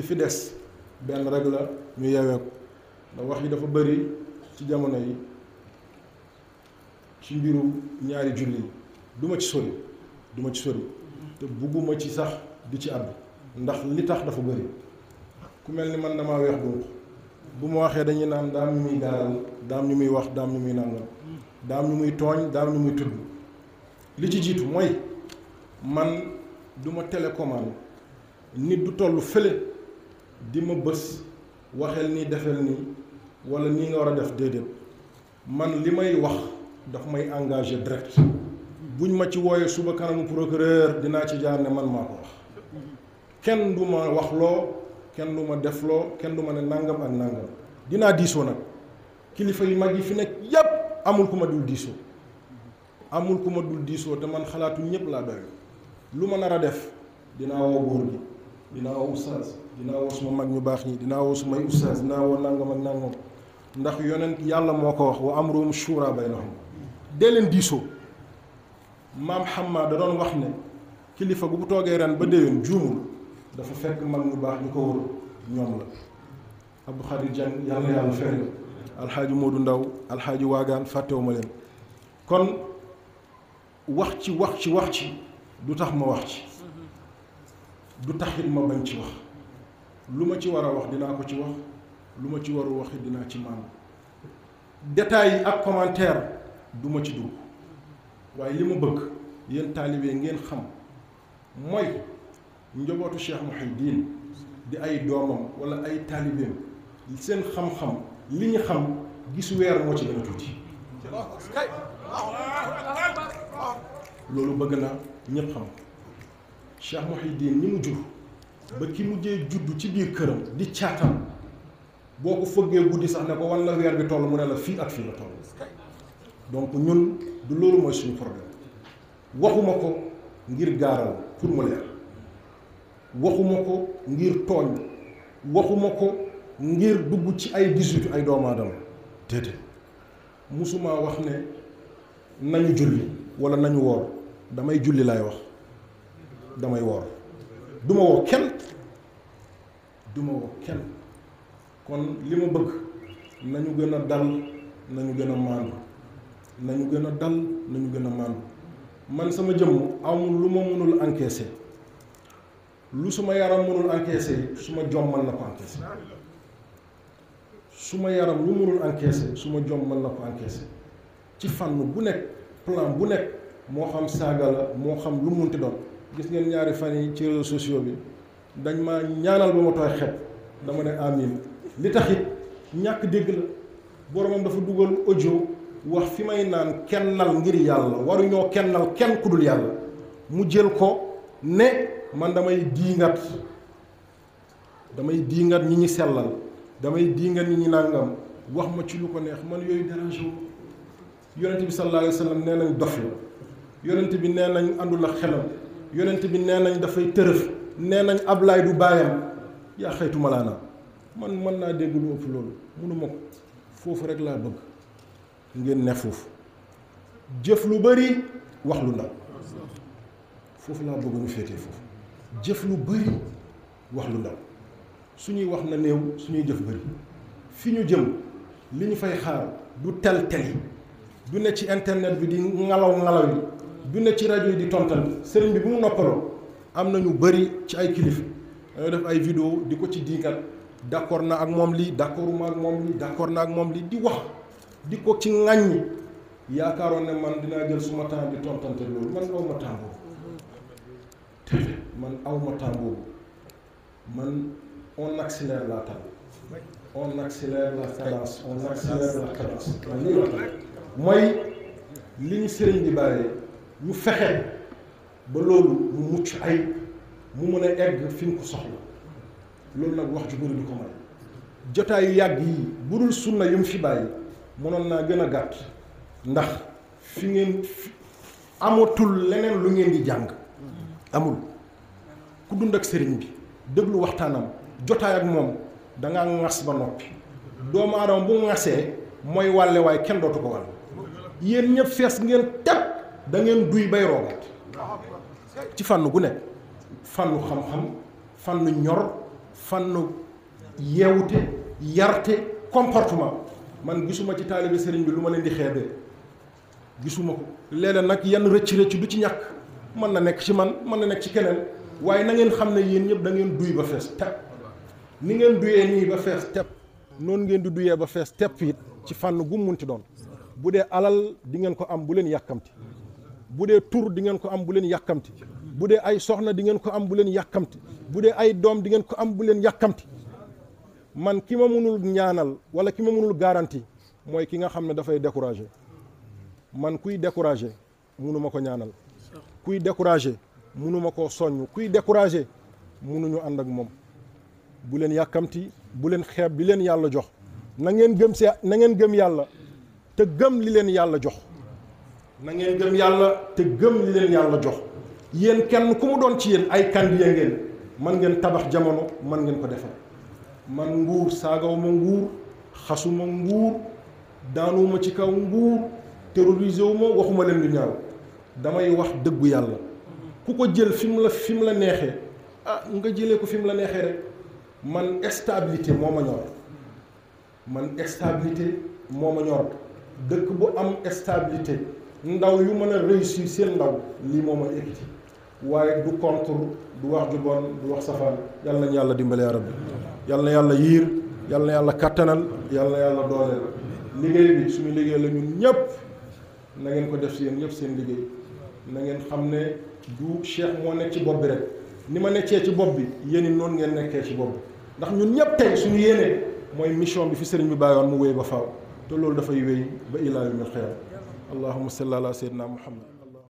bi fi des benn rek la ñu yeewee ko ndax wax yi dafa bëri ci jamono yi ci mbiru ñaari julli yi duma ci sori te bugguma ci sax di ci àddu ndax li tax dafa bëri ku mel ni man damaa weex donc bu ma waxee dañuy naan daam ñu muy gaaral daam ñu muy wax daam ñu muy nàngal daam ñu muy tooñ daam ñu muy tudd li ci jiitu mooy man du ma télécommande nit du toll fële di ma bës waxeel nii defeel nii wala nii nga war a def déedéet man li may wax daf may engagé direct buñ ma ci wooyee suba kanamu procureur dinaa ci jaar ne man maa ko wax kenn du ma waxloo kenn du ma defloo kenn du ma ne nangam ak nangam dinaa diisoo nag kilifa yu mag yi fi nekk yépp amul ku ma dul diisoo te man xalaatu ñëpp laa doy lu ma nar a def dinaa woo góor gi dinaa woo oustaz dinaa woo suma mag ñu baax ñi dinaa woo sumay oustaz dinaa woo nangam ak nangam ndax yonent yàlla moo ko wax wa amruhum shura baynahum dee leen diisoo maam Hamma da doon wax ne kilifa bu toogee ren ba déwén juumul dafa fekk mag ñu baax ñu ko wër ñoom la Abdou Khadir Dieng yàlla fay alxaaji Modou Ndaw alxaaji Waagaan fàttewuma leen kon wax ci du tax ma wax ci du taxit ma bañ ci wax lu ma ci war a wax dinaa ko ci wax lu ma ci warul waxit dinaa ci maam détails yi ak commentaire du ma ci dugg waaye li ma bëgg yéen taalibe ngeen xam mooy njabootu Cheikh Mouhidine di ay doomam wala ay taalibeem seen xam-xam li ñu xam gis weer moo ci gën a tuuti loolu bëgg na ñëpp xam Cheikh Mouhidine ñi mu jur ba ki mujjee juddu ci biir këram di caatam boo ko fëggee guddi sax ne ko wan la weer bi toll mu ne la fii ak fii la toll donc ñun du loolu mooy suñu problème waxuma ko ngir gaaral pour mu leer waxuma ko ngir tooñ waxuma ko ngir dugg ci ay 18 ay doomu aadama déedéet musuma wax ne nañu julli wala nañu woor damay julli laay wax damay woor duma woo kenn kon li ma bëgg nañu gën a dal nañu gën a maandu nañu gën a dal nañu gën a maandu man sama jëmm amul lu ma mënul encaisser lu suma yaram mënul encaisser suma jom mën na ko encaisser suma yaram lu mënul encaisser suma jom mën na ko encaisser ci fànn bu nekk plan bu nekk moo xam saaga la moo xam lu munti doon gis ngeen ñaari fan yi ci réseaux sociaux bi dañ ma ñaanal ba ma tooy xet dama ne amin li tax it ñàkk dégg la boromam dafa dugal audio wax fi may naan kennal ngir yàlla waruñoo kennal kenn ku dul yàlla mu jël ko ne man damay diingat ñi ñi sellal damay diingat ñi ñi nàngam wax ma ci lu ko neex man yooyu dérangé wu yonent bi sallallahu alayhi wa sallam nee nañ dof la yonent bi nee nañ àndul ak xelam yonent bi nee nañ dafay tërëf nee nañ Ablaay du baayam yaa xaytu malaana man mën naa dégg lu ëpp loolu mënuma ko foofu rek laa bëgg ngeen ne foofu jëf lu bari wax lu ndaw foofu laa bëgg ñu féetee foofu jëf lu bari wax lu ndaw suñuy wax na néew suñuy jëf bari fi ñu jëm li ñu fay xaar du tel du ne ci internet bi di ngalaw yi du ne ci rajo yi di tontal sëriñ bi bu mu noppaloo am na ñu bari ci ay kilifa dañoo def ay vidéo di ko ci diikat d'accord na ak moom lii d'accorduma ak moom lii d'accord na ak moom lii di wax di ko ci ŋàññi yaakaaroon ne man dinaa jël suma temps di tontante loolu man aw ma temps boobu man on accélère la cadence on accélère la cadence man lii la mooy li ñu sëriñ bi bàyyee ñu fexe ba loolu mu mucc ay mu mën a egg fi ñu ko soxla loolu nag wax ju bëri du ko may jotaayu yàgg yi bu dul sunna yu mu fi bàyyi mënoon naa gën a gàtt ndax fi ngeen amatul leneen lu ngeen di jàng amul ku dund ak sëriñ bi déglu waxtaanam jotaay ak moom dangaa ŋas ba noppi doomu aadama bu ŋasee mooy wàlle waaye kenn dootu ko wàll yéen ñëpp fees ngeen teg da ngeen duy bay roogaat ci fànn gu nekk fànnu xam-xam fànnu ñor fànn yeewute yarte comportement man gisuma ci taalibe sëriñ bi lu ma leen di xeebee gisuma ko. léeg-léeg nag yenn rëcc du ci ñàkk mën na nekk ci man mën na nekk ci keneen waaye na ngeen xam ne yéen ñëpp da ngeen duy ba fees tepp ni ngeen duyee nii ba fees tepp noonu ngeen di duyee ba fees tepp it ci fànn gu munti doon. bu dee alal di ngeen ko am bu leen yàkkamti bu dee tur di ngeen ko am bu leen yàkkamti bu dee ay soxna di ngeen ko am bu leen yàkkamti bu dee ay doom di ngeen ko am bu leen yàkkamti man ki ma mënul ñaanal wala ki ma mënul garanti mooy ki nga xam ne dafay découragé man kuy découragé mënuma ko ñaanal kuy découragé mënuma koo soññ kuy découragé mënuñu ànd ak moom. bu leen yàkkamti bu leen xeeb bi leen yàlla jox na ngeen gëm yàlla te gëm li leen yàlla jox na ngeen gëm yàlla te gëm li leen yàlla jox yéen kenn ku mu doon ci yéen ay candidat ngeen man ngeen tabax jamono man ngeen ko defar man nguur saagawuma nguur xasuma nguur daanuwuma ci kaw nguur terrorisé wu ma waxuma leen lu ñaaw damay wax dëggu yàlla ku ko jël fi mu la neexee nga jëlee ko fi mu la neexee rek man stabilité moo ma ñor moo ma ñor dëkk bu am stabilité ndaw yu mën a réussir seen ndaw lii moo ma ekkiti waaye du contre du wax ju bon du wax safaan yàlla nañu yàlla dimbale ya rabbi yàlla na yàlla yiir yàlla na yàlla kattanal yàlla na yàlla dooleel liggéey bi suñu liggéey la ñun ñëpp na ngeen ko def si yéen ñëpp seen liggéey na ngeen xam ne du cheikh moo nekk ci bopp bi rek ni ma nekkee ci bopp bi yéen it noonu ngeen nekkee ci bopp bi ndax ñun ñëpp tey suñu yéenee mooy mission bi fi sëriñ bi bàyyoon mu wéy ba faaw te loolu dafay wéy ba ilaa yawmil qiyaama allahumma salli ala sayyidina muhammad